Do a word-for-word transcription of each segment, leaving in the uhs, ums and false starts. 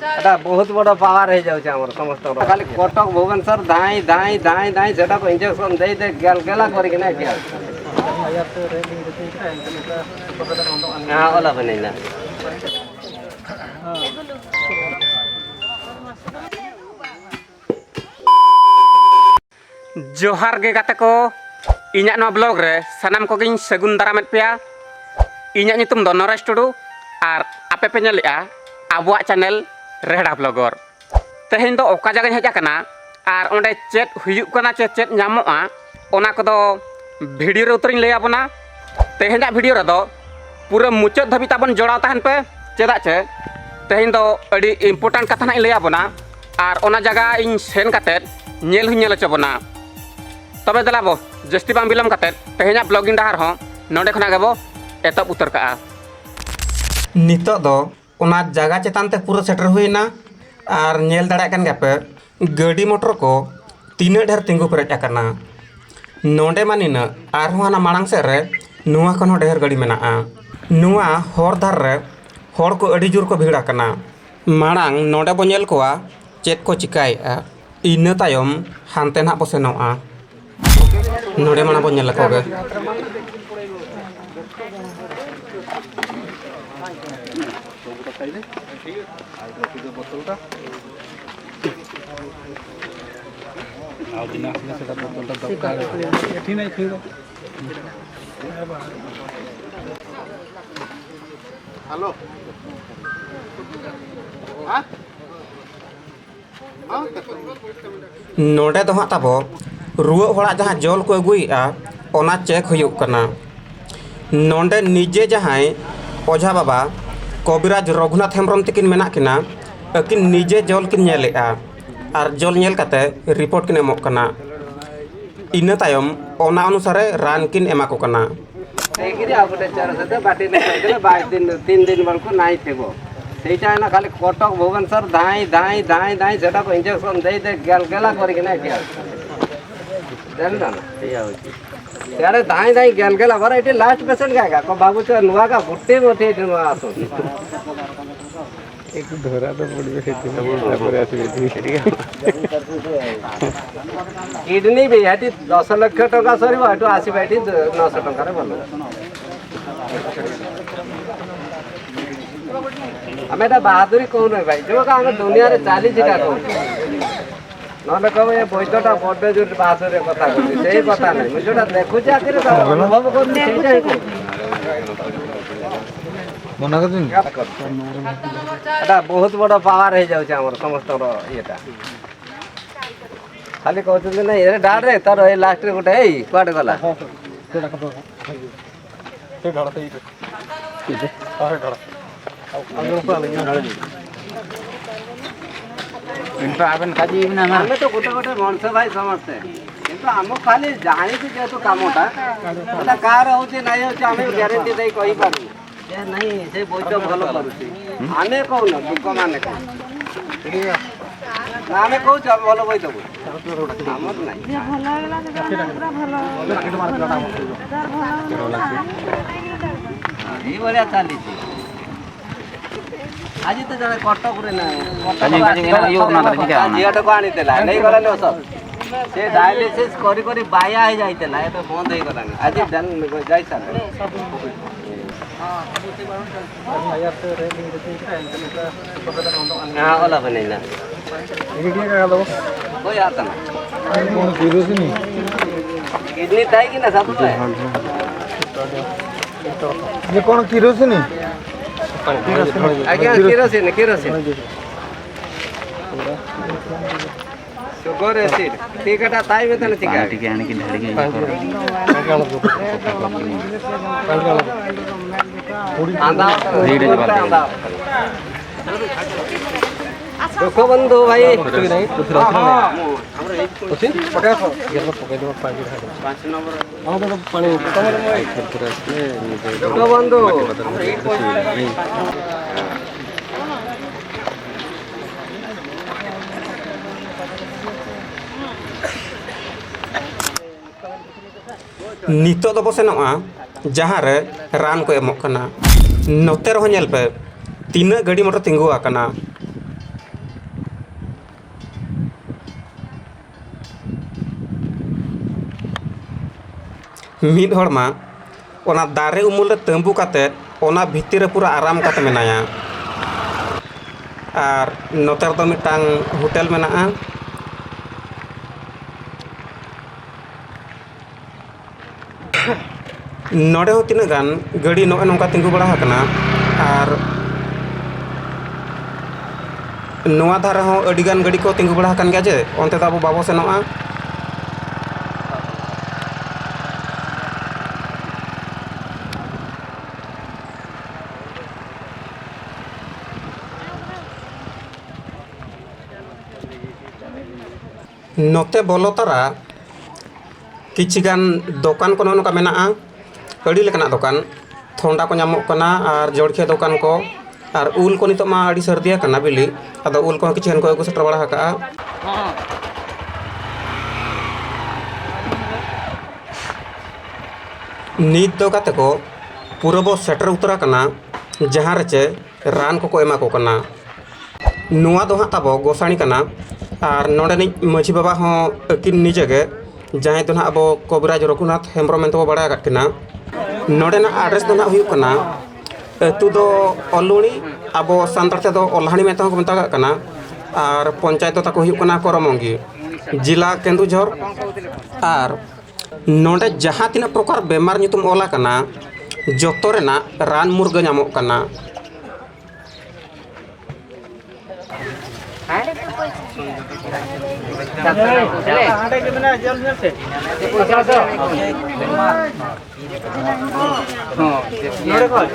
ଏଟା ବହୁତ ବଡ଼ ପାୱାର ହେଇଯାଉଛି ଆମର ସମସ୍ତଙ୍କର। ଖାଲି କଟକ, ଭୁବନେଶ୍ୱର ଧାଇଁ ଧାଇଁ ଧାଇଁ ଧାଇଁ ସେଟାକୁ ଇଞ୍ଜେକ୍ସନ ଦେଇ ଦେଇ ଗେଲ ଗେଲା କରିକିନା ଏଠି ଆସୁଛନ୍ତି। ᱦᱮᱸ, ᱚᱞ ᱟᱵᱚᱱᱟᱹᱧ ᱱᱟᱜ᱾ ᱡᱚᱦᱟᱨ ᱜᱮ ᱜᱟᱛᱮ ᱠᱚ, ᱤᱧᱟᱹᱜ ᱱᱚᱣᱟ ᱵᱞᱚᱜ ᱨᱮ ᱥᱟᱱᱟᱢ ᱠᱚᱜᱮᱧ ᱥᱟᱹᱜᱩᱱ ᱫᱟᱨᱟᱢᱮᱫ ᱯᱮᱭᱟ᱾ ᱤᱧᱟᱹᱜ ᱧᱩᱛᱩᱢ ᱫᱚ ᱱᱚᱨᱮᱥ ᱴᱩᱰᱩ ᱟᱨ ᱟᱯᱮ ᱯᱮ ᱧᱮᱞᱮᱫᱼᱟ ᱟᱵᱚᱣᱟᱜ ᱪᱮᱱᱮᱞ ᱨᱮᱦᱲᱟ ᱵᱞᱚᱜᱚᱨ᱾ ᱛᱮᱦᱮᱧ ᱫᱚ ᱚᱠᱟ ᱡᱟᱭᱜᱟᱧ ᱦᱮᱡ ᱟᱠᱟᱱᱟ ᱟᱨ ᱚᱸᱰᱮ ᱪᱮᱫ ᱦᱩᱭᱩᱜ ᱠᱟᱱᱟ ᱪᱮ ᱪᱮᱫ ᱧᱟᱢᱚᱜᱼᱟ, ᱚᱱᱟ ᱠᱚᱫᱚ ᱵᱷᱤᱰᱤᱭᱳ ᱨᱮ ᱩᱛᱟᱹᱨᱤᱧ ᱞᱟᱹᱭ ᱟᱵᱚᱱᱟ᱾ ᱛᱮᱦᱮᱧᱟᱜ ᱵᱷᱤᱰᱤᱭᱳ ᱨᱮᱫᱚ ᱯᱩᱨᱟᱹ ᱢᱩᱪᱟᱹᱫ ᱫᱷᱟᱹᱵᱤᱡ ᱛᱟᱵᱚᱱ ᱡᱚᱲᱟᱣ ᱛᱟᱦᱮᱱ ᱯᱮ, ᱪᱮᱫᱟᱜ ᱪᱮ ᱛᱮᱦᱮᱧ ᱫᱚ ᱟᱹᱰᱤ ᱤᱢᱯᱚᱨᱴᱮᱱᱴ ᱠᱟᱛᱷᱟ ᱱᱟᱜ ᱤᱧ ᱞᱟᱹᱭ ᱟᱵᱚᱱᱟ ᱟᱨ ᱚᱱᱟ ᱡᱟᱭᱜᱟ ᱤᱧ ᱥᱮᱱ ᱠᱟᱛᱮᱫ ᱧᱮᱞ ᱦᱚᱸᱧ ᱧᱮᱞ ᱦᱚᱪᱚ ᱵᱚᱱᱟ᱾ ᱛᱚᱵᱮ ᱫᱮᱞᱟ ᱵᱚ, ᱡᱟᱹᱥᱛᱤ ᱵᱟᱝ ᱵᱤᱞᱚᱢ ᱠᱟᱛᱮᱫ ᱛᱮᱦᱮᱧᱟᱜ ᱵᱞᱚᱜᱤᱝ ᱰᱟᱦᱟᱨ ᱦᱚᱸ ᱱᱚᱰᱮ ᱠᱷᱚᱱᱟᱜ ᱜᱮᱵᱚ ᱮᱛᱚᱦᱚᱵ ᱩᱛᱟᱹᱨ ᱠᱟᱜᱼᱟ᱾ ᱱᱤᱛᱚᱜ ᱫᱚ ᱚᱱᱟ ᱡᱟᱭᱜᱟ ᱪᱮᱛᱟᱱ ᱛᱮ ᱯᱩᱨᱟᱹ ᱥᱮᱴᱮᱨ ᱦᱩᱭᱱᱟ ᱟᱨ ᱧᱮᱞ ᱫᱟᱲᱮᱭᱟᱜ ᱠᱟᱱ ᱜᱮᱭᱟᱯᱮ, ᱜᱟᱹᱰᱤ ᱢᱚᱴᱚᱨ ᱠᱚ ᱛᱤᱱᱟᱹᱜ ᱰᱷᱮᱨ ᱛᱤᱸᱜᱩ ᱯᱮᱨᱮᱡ ᱟᱠᱟᱱᱟ᱾ ᱱᱚᱰᱮ ᱢᱟ ᱱᱤᱱᱟᱹᱜ, ᱟᱨᱦᱚᱸ ᱦᱟᱱᱟ ᱢᱟᱲᱟᱝ ᱥᱮᱫ ᱨᱮ ᱱᱚᱣᱟ ᱠᱷᱚᱱ ᱦᱚᱸ ᱰᱷᱮᱨ ᱜᱟᱹᱰᱤ ᱢᱮᱱᱟᱜᱼᱟ᱾ ᱱᱚᱣᱟ ᱦᱚᱨ ᱫᱷᱟᱨᱮ ᱨᱮ ᱦᱚᱲ ᱠᱚ ᱟᱹᱰᱤ ᱡᱳᱨ ᱠᱚ ᱵᱷᱤᱲ ᱟᱠᱟᱱᱟ᱾ ᱢᱟᱲᱟᱝ ᱱᱚᱰᱮ ᱵᱚ ᱧᱮᱞ ᱠᱚᱣᱟ ᱪᱮᱫ ᱠᱚ ᱪᱤᱠᱟᱹᱭᱮᱫᱼᱟ, ᱤᱱᱟᱹ ᱛᱟᱭᱚᱢ ᱦᱟᱱᱛᱮ ᱱᱟᱦᱟᱜ ᱵᱚ ᱥᱮᱱᱚᱜᱼᱟ᱾ ᱱᱚᱰᱮ ᱢᱟᱲᱟᱝ ᱵᱚ ᱧᱮᱞ ᱞᱮᱠᱚ ᱜᱮ᱾ ᱦᱮᱞᱳ᱾ ᱦᱮᱸ? ᱱᱚᱰᱮ ᱫᱚ ᱦᱟᱸᱜ ᱛᱟᱵᱚ ᱨᱩᱣᱟᱹᱜ ᱦᱚᱲᱟᱜ ᱡᱟᱦᱟᱸ ᱡᱚᱞ ᱠᱚ ᱟᱹᱜᱩᱭᱮᱫᱼᱟ, ᱚᱱᱟ ᱪᱮᱠ ᱦᱩᱭᱩᱜ ᱠᱟᱱᱟ᱾ ᱱᱚᱰᱮ ᱱᱤᱡᱮ ᱡᱟᱦᱟᱸᱭ ᱚᱡᱷᱟ ᱵᱟᱵᱟ ᱠᱚᱵᱤᱨᱟᱡᱽ ᱨᱚᱜᱷᱩᱱᱟᱛᱷ ᱦᱮᱢᱵᱨᱚᱢ ᱛᱟᱹᱠᱤᱱ ᱢᱮᱱᱟᱜ ᱠᱤᱱᱟ, ᱟᱹᱠᱤᱱ ᱱᱤᱡᱮ ᱡᱚᱞ ᱠᱤᱱ ᱧᱮᱞᱮᱫᱼᱟ ᱟᱨ ᱡᱚᱞ ᱧᱮᱞ ᱠᱟᱛᱮ ᱨᱤᱯᱳᱨᱴ ᱠᱤᱱ ᱮᱢᱚᱜ ᱠᱟᱱᱟ᱾ ᱤᱱᱟᱹ ᱛᱟᱭᱚᱢ ᱚᱱᱟ ᱚᱱᱩᱥᱟᱨᱮ ᱨᱟᱱ ᱠᱤᱱ ᱮᱢᱟ ᱠᱚ ᱠᱟᱱᱟ᱾ ᱵᱟᱭᱤᱥ ᱫᱤᱱ, ᱛᱤᱱ ᱫᱤᱱ ᱵᱚᱞᱠᱚ ᱱᱟᱭ ᱛᱮᱵᱚ᱾ ସେଇଟା ଏଇନା ଖାଲି କଟକ, ଭୁବନେଶ୍ୱର ଧାଇଁ ଧାଇଁ ଧାଇଁ ଧାଇଁ ସେଟାକୁ ଇଞ୍ଜେକ୍ସନ ଦେଇ ଦେଇ ଗେଲ ଗେଲା କରିକିନା ଏଠି ଆସୁଛନ୍ତି। ଜାଣିଲ ନା? ସେଇଆ ହଉଛି। ସିଆଡ଼େ ଧାଇଁ ଧାଇଁ ଗେଲ ଗେଲା ପରା, ଏଠି ଲାଷ୍ଟ ପେସେଣ୍ଟ କାହା କାହା? କଣ ଭାବୁଛ ନୂଆ କା? ଗୋଟେ ବି ଏଠି ଏଠି ନୂଆ ଆସୁନି। ଏକୁ ଧରା ତ ପଡ଼ିବ ସେଥିପାଇଁ, ତାପରେ ଆସିବେ ଏଠି। କିଡନୀ ବି ଏଠି ଦଶ ଲକ୍ଷ ଟଙ୍କା ସରିବ, ଏଠୁ ଆସିବ ଏଠି ନଅଶହ ଟଙ୍କାରେ ଭଲ। ଆମେ ଏଟା ବାହାଦୁରୀ କହୁନୁ ଭାଇ, ଯୋଉଟା ଆମେ ଦୁନିଆରେ ଚାଲିଛି ଏଟା କହୁଛୁ। ନହେଲେ କହିବ, "ଏ ବୈଦ୍ୟଟା ବଡ଼ ଜୋର ବାହାଦୁରରେ କଥା କହୁଛି", ସେଇ କଥା ନାହିଁ। ମୁଁ ଯୋଉଟା ଦେଖୁଛି ଆଖିରେ, ତାର ଅନୁଭବ କରୁଛି, ସେଇଟା ହିଁ କହୁଛି। ମନା କରୁଛନ୍ତି। ଏଟା ବହୁତ ବଡ଼ ପାୱାର ହେଇଯାଉଛି ଆମର ସମସ୍ତଙ୍କର ଇଏଟା। ଖାଲି କହୁଛନ୍ତି, "ନାଇଁ, ଏରେ ଡାଡ଼ରେ ତାର ଏଇ ଲାଷ୍ଟରେ ଗୋଟେ, ଏଇ କୁଆଡ଼େ ଗଲା?" ᱟᱵᱮᱱ ᱠᱟᱡᱮ ᱢᱮᱱᱟᱜᱼᱟ᱾ ଆମେ ତ ଗୋଟେ ଗୋଟେ ମଣିଷ ଭାଇ ସମସ୍ତେ, କିନ୍ତୁ ଆମକୁ ଖାଲି ଜାଣିଛୁ ଯେହେତୁ କାମଟା, ସେଟା କାହାର ହଉଛି ନାଇଁ ହଉଛି ଆମେ ଗ୍ୟାରେଣ୍ଟି ଦେଇ କହିପାରୁନୁ। ଯେ ନାଇଁ, ସେ ବୈଦ୍ୟ ଭଲ କରୁଛି, ଆମେ କହୁନୁ, ଲୋକମାନେ କହୁଛୁ। ନା, ଆମେ କହୁଛୁ, ଆମେ ଭଲ ବହି ଦେବୁ। ଆମର ନାହିଁ। ଯେ ଭଲ ହେଇଗଲା, ସେଟା ପୁରା ଭଲ। ତାର ଭଲ ହେଇଗଲା। ଏଇଭଳିଆ ଚାଲିଛି। ଆଜି ତ ଜଣେ କଟକରେ ନାହିଁ, କଟକରୁ ଆଜି, ଆଜି ଆସିଥିଲା, ଇଏ କରୁନାହାନ୍ତି, ତା ଝିଅଟାକୁ ଆଣିଥିଲା, ନେଇଗଲାନି ଔଷଧ। ସେ ଡାୟାଲିସିସ୍ କରି କରି ବାୟା ହେଇଯାଇଥିଲା, ଏବେ ବନ୍ଦ ହେଇଗଲାଣି। ଆଜି ଯାଇ ସାରିଲାଣି। हाँ, वाला बनेला। कोई आता ना। किडनी ताई की ना सब तो है। ये कौन, किरोसिन? आज्ञा, किरोसिन, किरोसिन। Sugar acid. ठीक है, ताई में तने ठीक है। पानी टिके आने की ढाली के। आंदा। दुख बंधु भाई। दुख बंधु। ᱱᱤᱛᱚᱜ ᱫᱚᱵᱚ ᱥᱮᱱᱚᱜᱼᱟ ᱡᱟᱦᱟᱸ ᱨᱮ ᱨᱟᱱ ᱠᱚ ᱮᱢᱚᱜ ᱠᱟᱱᱟ᱾ ᱱᱚᱛᱮ ᱨᱮᱦᱚᱸ ᱧᱮᱞ ᱯᱮ, ᱛᱤᱱᱟᱹᱜ ᱜᱟᱹᱰᱤ ᱢᱚᱴᱚᱨ ᱛᱤᱸᱜᱩ ᱟᱠᱟᱱᱟ᱾ ᱢᱤᱫ ᱦᱚᱲ ᱢᱟ ᱚᱱᱟ ᱫᱟᱨᱮ ᱩᱢᱩᱞ ᱨᱮ ᱛᱟᱹᱢᱵᱩ ᱠᱟᱛᱮᱫ ᱚᱱᱟ ᱵᱷᱤᱛᱤᱨ ᱨᱮ ᱯᱩᱨᱟᱹ ᱟᱨᱟᱢ ᱠᱟᱛᱮ ᱢᱮᱱᱟᱭᱟ᱾ ᱟᱨ ᱱᱚᱛᱮ ᱨᱮᱫᱚ ᱢᱤᱫᱴᱟᱝ ᱦᱳᱴᱮᱞ ᱢᱮᱱᱟᱜᱼᱟ᱾ ᱱᱚᱰᱮ ᱦᱚᱸ ᱛᱤᱱᱟᱹᱜ ᱜᱟᱱ ᱜᱟᱹᱰᱤ ᱱᱚᱜᱼᱚᱭ ᱱᱚᱝᱠᱟ ᱛᱤᱸᱜᱩ ᱵᱟᱲᱟ ᱟᱠᱟᱱᱟ᱾ ᱟᱨ ᱱᱚᱣᱟ ᱫᱷᱟᱨᱮ ᱦᱚᱸ ᱟᱹᱰᱤ ᱜᱟᱱ ᱜᱟᱹᱰᱤ ᱠᱚ ᱛᱤᱸᱜᱩ ᱵᱟᱲᱟ ᱟᱠᱟᱱ ᱜᱮᱭᱟ, ᱡᱮ ᱚᱱᱛᱮ ᱫᱚ ᱟᱵᱚ ᱵᱟᱵᱚ ᱥᱮᱱᱚᱜᱼᱟ᱾ ᱱᱚᱛᱮ ᱵᱚᱞᱚ ᱛᱚᱨᱟ ᱠᱤᱪᱷᱤ ᱜᱟᱱ ᱫᱚᱠᱟᱱ ᱠᱚ ᱱᱚᱜᱼᱚ ᱱᱚᱝᱠᱟ ᱢᱮᱱᱟᱜᱼᱟ, ᱟᱹᱰᱤ ᱞᱮᱠᱟᱱᱟᱜ ᱫᱚᱠᱟᱱ, ᱛᱷᱚᱱᱰᱟ ᱠᱚ ᱧᱟᱢᱚᱜ ᱠᱟᱱᱟ ᱟᱨ ᱡᱚᱲᱠᱷᱤᱭᱟᱹ ᱫᱚᱠᱟᱱ ᱠᱚ, ᱟᱨ ᱩᱞ ᱠᱚ ᱱᱤᱛᱚᱜ ᱢᱟ ᱟᱹᱰᱤ ᱥᱟᱹᱨᱫᱤ ᱟᱠᱟᱱᱟ ᱵᱤᱞᱤ, ᱟᱫᱚ ᱩᱞ ᱠᱚᱦᱚᱸ ᱠᱤᱪᱷᱩ ᱜᱟᱱ ᱠᱚ ᱟᱹᱜᱩ ᱥᱮᱴᱮᱨ ᱵᱟᱲᱟ ᱟᱠᱟᱜᱼᱟ᱾ ᱱᱤᱛ ᱫᱚ ᱜᱟᱛᱮ ᱠᱚ ᱯᱩᱨᱟᱹ ᱵᱚ ᱥᱮᱴᱮᱨ ᱩᱛᱟᱹᱨ ᱟᱠᱟᱱᱟ, ᱡᱟᱦᱟᱸ ᱨᱮ ᱪᱮ ᱨᱟᱱ ᱠᱚᱠᱚ ᱮᱢᱟ ᱠᱚ ᱠᱟᱱᱟ᱾ ᱱᱚᱣᱟ ᱫᱚ ᱦᱟᱸᱜ ᱛᱟᱵᱚ ᱜᱚᱥᱟᱬᱤ ᱠᱟᱱᱟ, ᱟᱨ ᱱᱚᱰᱮᱱᱤᱡ ᱢᱟᱹᱡᱷᱤ ᱵᱟᱵᱟ ᱦᱚᱸ ᱟᱹᱠᱤᱱ ᱱᱤᱡᱮ ᱜᱮ, ᱡᱟᱦᱟᱸᱭ ᱫᱚ ᱱᱟᱦᱟᱜ ᱟᱵᱚ ᱠᱚᱵᱤᱨᱟᱡᱽ ᱨᱚᱜᱷᱩᱱᱟᱛᱷ ᱦᱮᱢᱵᱨᱚᱢ ᱢᱮᱱᱛᱮ ᱵᱚ ᱵᱟᱲᱟᱭ ᱟᱠᱟᱫ ᱠᱤᱱᱟ᱾ ᱱᱚᱰᱮᱱᱟᱜ ᱟᱰᱨᱮᱥ ᱫᱚ ᱱᱟᱦᱟᱜ ᱦᱩᱭᱩᱜ ᱠᱟᱱᱟ, ᱟᱹᱛᱩ ᱫᱚ ᱚᱞᱩᱲᱤ, ᱟᱵᱚ ᱥᱟᱱᱛᱟᱲ ᱛᱮᱫᱚ ᱚᱞᱦᱟᱲᱤ ᱢᱮᱱᱛᱮ ᱦᱚᱸ ᱠᱚ ᱢᱮᱛᱟᱜᱟᱜ ᱠᱟᱱᱟ, ᱟᱨ ᱯᱚᱧᱪᱟᱭᱮᱛ ᱫᱚ ᱛᱟᱠᱚ ᱦᱩᱭᱩᱜ ᱠᱟᱱᱟ ᱠᱚᱨᱚᱢᱚᱝᱜᱤ, ᱡᱮᱞᱟ ᱠᱮᱸᱫᱩᱡᱷᱚᱨ᱾ ᱟᱨ ᱱᱚᱰᱮ ᱡᱟᱦᱟᱸ ᱛᱤᱱᱟᱹᱜ ᱯᱨᱚᱠᱟᱨ ᱵᱮᱢᱟᱨ ᱧᱩᱛᱩᱢ ᱚᱞ ᱟᱠᱟᱱᱟ, ᱡᱚᱛᱚ ᱨᱮᱱᱟᱜ ᱨᱟᱱ ᱢᱩᱨᱜᱟᱹ ᱧᱟᱢᱚᱜ ᱠᱟᱱᱟ᱾ ᱦᱚᱸ, ᱱᱚᱰᱮ ᱠᱷᱚᱱ?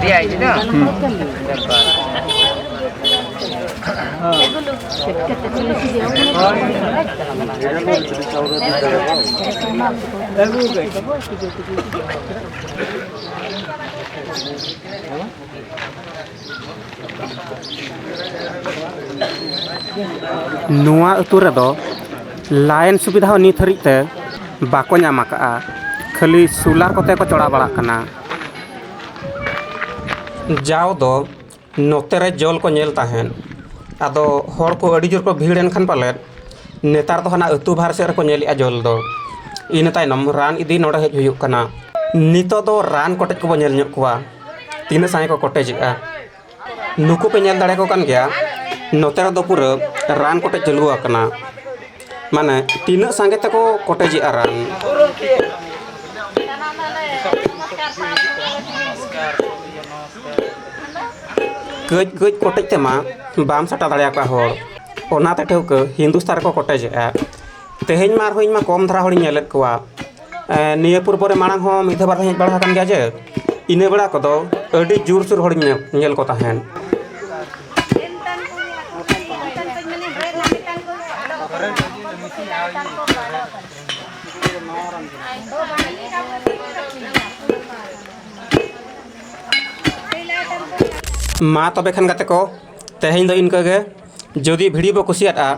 ᱫᱤᱭᱟ ᱟᱭᱪᱷᱮ ᱛᱚ? ᱦᱩᱸ᱾ ᱱᱚᱣᱟ ᱟᱹᱛᱩ ᱨᱮᱫᱚ ᱞᱟᱭᱤᱱ ᱥᱩᱵᱤᱫᱷᱟ ᱦᱚᱸ ᱱᱤᱛ ᱦᱟᱹᱨᱤᱡ ᱛᱮ ᱵᱟᱠᱚ ᱧᱟᱢ ᱟᱠᱟᱫᱼᱟ, ᱠᱷᱟᱹᱞᱤ ᱥᱳᱞᱟᱨ ᱠᱚᱛᱮ ᱠᱚ ᱪᱚᱲᱟᱣ ᱵᱟᱲᱟᱜ ᱠᱟᱱᱟ᱾ ᱡᱟᱣ ᱫᱚ ᱱᱚᱛᱮ ᱨᱮ ᱡᱚᱞ ᱠᱚ ᱧᱮᱞ ᱛᱟᱦᱮᱸᱫ, ᱟᱫᱚ ᱦᱚᱲ ᱠᱚ ᱟᱹᱰᱤ ᱡᱳᱨ ᱠᱚ ᱵᱷᱤᱲ ᱮᱱ ᱠᱷᱟᱱ ᱯᱟᱞᱮᱫ ᱱᱮᱛᱟᱨ ᱫᱚ ᱦᱟᱱᱟ ᱟᱹᱛᱩ ᱵᱟᱦᱟᱨ ᱥᱮᱫ ᱨᱮᱠᱚ ᱧᱮᱞᱮᱫᱼᱟ ᱡᱚᱞ ᱫᱚ᱾ ᱤᱱᱟᱹ ᱛᱟᱭᱱᱚᱢ ᱨᱟᱱ ᱤᱫᱤ ᱱᱚᱰᱮ ᱦᱮᱡ ᱦᱩᱭᱩᱜ ᱠᱟᱱᱟ᱾ ᱱᱤᱛᱚᱜ ᱫᱚ ᱨᱟᱱ ᱠᱚᱴᱮᱡ ᱠᱚᱵᱚ ᱧᱮᱞ ᱧᱚᱜ ᱠᱚᱣᱟ, ᱛᱤᱱᱟᱹᱜ ᱥᱟᱸᱜᱮ ᱠᱚ ᱠᱚᱴᱮᱡᱮᱜᱼᱟ᱾ ᱱᱩᱠᱩ ᱯᱮ ᱧᱮᱞ ᱫᱟᱲᱮᱭᱟᱠᱚ ᱠᱟᱱ ᱜᱮᱭᱟ, ᱱᱚᱛᱮ ᱨᱮᱫᱚ ᱯᱩᱨᱟᱹ ᱨᱟᱱ ᱠᱚᱴᱮᱡ ᱪᱟᱹᱞᱩ ᱟᱠᱟᱱᱟ᱾ ᱢᱟᱱᱮ ᱛᱤᱱᱟᱹᱜ ᱥᱟᱸᱜᱮ ᱛᱮᱠᱚ ᱠᱚᱴᱮᱡᱮᱜᱼᱟ ᱨᱟᱱ᱾ ᱠᱟᱹᱡ ᱠᱟᱹᱡ ᱠᱚᱴᱮᱡ ᱛᱮᱢᱟ ᱵᱟᱢ ᱥᱟᱴᱟ ᱫᱟᱲᱮᱭᱟᱠᱚᱣᱟ ᱦᱚᱲ, ᱚᱱᱟᱛᱮ ᱴᱷᱟᱹᱣᱠᱟᱹ ᱦᱤᱱᱫᱩᱥᱛᱟᱱ ᱨᱮᱠᱚ ᱠᱚᱴᱮᱡᱮᱜᱼᱟ᱾ ᱛᱮᱦᱮᱧ ᱢᱟ ᱟᱨᱦᱚᱸ ᱤᱧ ᱢᱟ ᱠᱚᱢ ᱫᱷᱟᱨᱟ ᱦᱚᱲᱤᱧ ᱧᱮᱞᱮᱫ ᱠᱚᱣᱟ᱾ ᱮᱸ, ᱱᱤᱭᱟᱹ ᱯᱩᱨᱵᱚ ᱨᱮ ᱢᱟᱲᱟᱝ ᱦᱚᱸ ᱢᱤᱫ ᱫᱷᱟᱣ ᱵᱟᱨ ᱫᱷᱟᱣ ᱦᱮᱡ ᱵᱟᱲᱟ ᱟᱠᱟᱱ ᱜᱮᱭᱟ ᱡᱮ, ᱤᱱᱟᱹ ᱵᱮᱲᱟ ᱠᱚᱫᱚ ᱟᱹᱰᱤ ᱡᱳᱨᱥᱳᱨ ᱦᱚᱲᱤᱧ ᱧᱮᱞ, ᱧᱮᱞ ᱠᱚ ᱛᱟᱦᱮᱸᱫ᱾ ᱢᱟ ᱛᱚᱵᱮ ᱠᱷᱟᱱ ᱜᱟᱛᱮ ᱠᱚ, ᱛᱮᱦᱮᱧ ᱫᱚ ᱤᱱᱠᱟᱹ ᱜᱮ᱾ ᱡᱩᱫᱤ ᱵᱷᱤᱰᱤᱭᱳ ᱵᱚ ᱠᱩᱥᱤᱭᱟᱫᱼᱟ,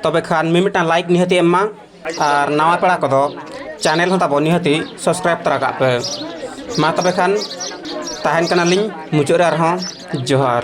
ᱛᱚᱵᱮ ᱠᱷᱟᱱ ᱢᱤᱢᱤᱫᱴᱟᱝ ᱞᱟᱭᱤᱠ ᱱᱤᱦᱟᱹᱛᱤ ᱮᱢ ᱢᱟ, ᱟᱨ ᱱᱟᱣᱟ ᱯᱮᱲᱟ ᱠᱚᱫᱚ ᱪᱮᱱᱮᱞ ᱦᱚᱸ ᱛᱟᱵᱚ ᱱᱤᱦᱟᱹᱛᱤ ᱥᱟᱵᱥᱠᱨᱟᱭᱤᱵ ᱛᱚᱨᱟ ᱠᱟᱜ ᱯᱮ᱾ ᱢᱟ ᱛᱚᱵᱮ ᱠᱷᱟᱱ ᱛᱟᱦᱮᱱ ᱠᱟᱱᱟᱞᱤᱧ ᱢᱩᱪᱟᱹᱫ ᱨᱮ ᱟᱨᱦᱚᱸ ᱡᱚᱦᱟᱨ᱾